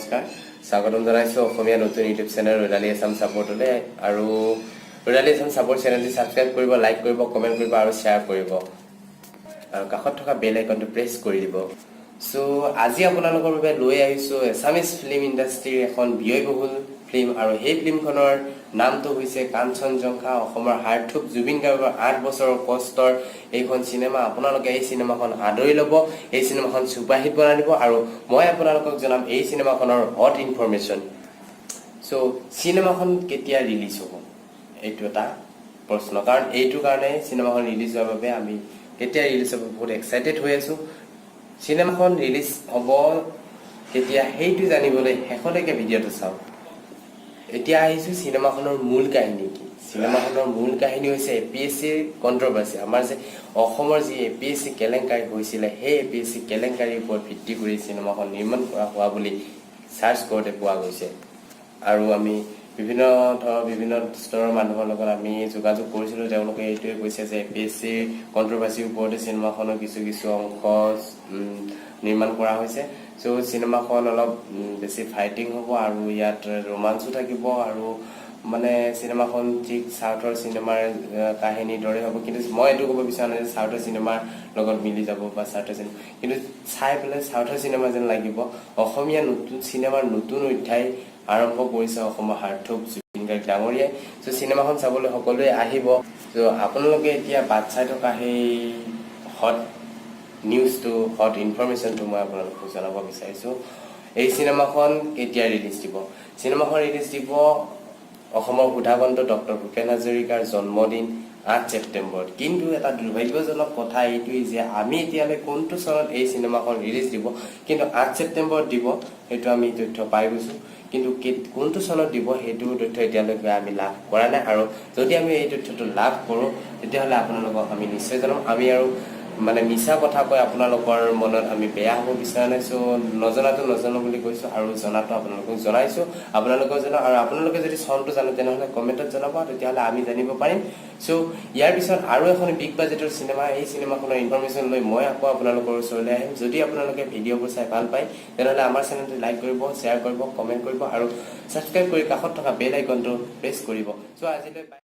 নমস্কাৰ, স্বাগতম জনাইছোঁ অসমীয়া নতুন ইউটিউব চেনেল ৰ'দালি আছাম ছাপোৰ্টলৈ। আৰু ৰ'দালি আছাম ছাপোৰ্ট চেনেলটি ছাবস্ক্ৰাইব কৰিব, লাইক কৰিব, কমেণ্ট কৰিব আৰু শ্বেয়াৰ কৰিব আৰু কাষত থকা বেল আইকনটো প্ৰেছ কৰি দিব। চ' আজি আপোনালোকৰ বাবে লৈ আহিছোঁ এছামিজ ফিল্ম ইণ্ডাষ্ট্ৰীৰ এখন ব্যয়বহুল ফিল্ম আৰু সেই ফিল্মখনৰ নামটো হৈছে কাঞ্চনজংঘা। অসমৰ হাৰ্টথ্ৰব জুবিন গাৰ্গৰ 8 বছৰৰ কষ্টৰ এইখন চিনেমা। আপোনালোকে এই চিনেমাখন আদৰি ল'ব, এই চিনেমাখন ছুপাৰহিট বনাই দিব আৰু মই আপোনালোকক জনাম এই চিনেমাখনৰ হট ইনফৰমেশ্যন। চ' চিনেমাখন কেতিয়া ৰিলিজ হ'ব, এইটো এটা প্ৰশ্ন। কাৰণ এইটো কাৰণে চিনেমাখন ৰিলিজ হোৱাৰ বাবে আমি কেতিয়া ৰিলিজ হ'ব বহুত এক্সাইটেড হৈ আছোঁ। চিনেমাখন ৰিলিজ হ'ব কেতিয়া, সেইটো জানিবলৈ শেষলৈকে ভিডিঅ'টো চাওক। এতিয়া আহিছোঁ চিনেমাখনৰ মূল কাহিনী কি। চিনেমাখনৰ মূল কাহিনী হৈছে এপিএছচিৰ কণ্ট্ৰভাৰ্চি। আমাৰ যে অসমৰ যি এপিএছচি কেলেংকাৰী হৈছিলে, সেই এপিএছচি কেলেংকাৰীৰ ওপৰত ভিত্তি কৰি চিনেমাখন নিৰ্মাণ কৰা হোৱা বুলি চাৰ্চ কৰোঁতে পোৱা গৈছে। আৰু আমি বিভিন্ন ধৰক বিভিন্ন স্তৰৰ মানুহৰ লগত আমি যোগাযোগ কৰিছিলোঁ। তেওঁলোকে এইটোৱে কৈছে যে এপিএছচিৰ কণ্ট্ৰভাৰ্চিৰ ওপৰতে চিনেমাখনৰ কিছু কিছু অংশ নিৰ্মাণ কৰা হৈছে। চ' চিনেমাখন অলপ বেছি ফাইটিং হ'ব আৰু ইয়াত ৰোমাঞ্চো থাকিব আৰু মানে চিনেমাখন ঠিক চাউথৰ চিনেমাৰ কাহিনীৰ দৰে হ'ব। কিন্তু মই এইটো ক'ব বিচৰা নাই যে চাউথৰ চিনেমাৰ লগত মিলি যাব বা চাউথৰ চিনেমা, কিন্তু চাই পেলাই চাউথৰ চিনেমা যেন লাগিব। অসমীয়া নতুন চিনেমাৰ নতুন অধ্যায় আৰম্ভ কৰিছে অসমৰ হাৰ্টথ্ৰব জুবিন গাৰ্গ ডাঙৰীয়াই। চ' চিনেমাখন চাবলৈ সকলোৱে আহিব। চ' আপোনালোকে এতিয়া বাট চাই থকা সেই হট নিউজটো, হট ইনফৰমেশ্যনটো মই আপোনালোকক জনাব বিচাৰিছোঁ। এই চিনেমাখন কেতিয়া ৰিলিজ দিব? চিনেমাখন ৰিলিজ দিব অসমৰ সুধাকণ্ঠ ডক্টৰ ভূপেন হাজৰিকাৰ জন্মদিন 8 ছেপ্টেম্বৰত। কিন্তু এটা দুৰ্ভাগ্যজনক কথা এইটোৱেই যে আমি এতিয়ালৈ কোনটো চনত এই চিনেমাখন ৰিলিজ দিব, কিন্তু 8 ছেপ্টেম্বৰত দিব সেইটো আমি তথ্য পাই গৈছোঁ। কিন্তু কোনটো চনত দিব, সেইটো তথ্য এতিয়ালৈকে আমি লাভ কৰা নাই। আৰু যদি আমি এই তথ্যটো লাভ কৰোঁ, তেতিয়াহ'লে আপোনালোকক আমি নিশ্চয় জনাম। আমি আৰু মানে মিছা কথা কৈ আপোনালোকৰ মনত আমি বেয়া হ'ব বিচৰা নাই। চ' নজনাটো নজনা বুলি কৈছোঁ আৰু জনাটো আপোনালোকক জনাইছোঁ। আপোনালোকেও জনাওক আৰু আপোনালোকে যদি চনটো জানে, তেনেহ'লে কমেণ্টত জনাব, তেতিয়াহ'লে আমি জানিব পাৰিম। চ' ইয়াৰ পিছত আৰু এখন বিগ বাজেটৰ চিনেমা, এই চিনেমাখনৰ ইনফৰমেশ্যন লৈ মই আকৌ আপোনালোকৰ ওচৰলৈ আহিম। যদি আপোনালোকে ভিডিঅ'বোৰ চাই ভাল পায়, তেনেহ'লে আমাৰ চেনেলটো লাইক কৰিব, শ্বেয়াৰ কৰিব, কমেণ্ট কৰিব আৰু ছাবস্ক্ৰাইব কৰি কাষত থকা বেল আইকনটো প্ৰেছ কৰিব। চ' আজিলৈ বাই।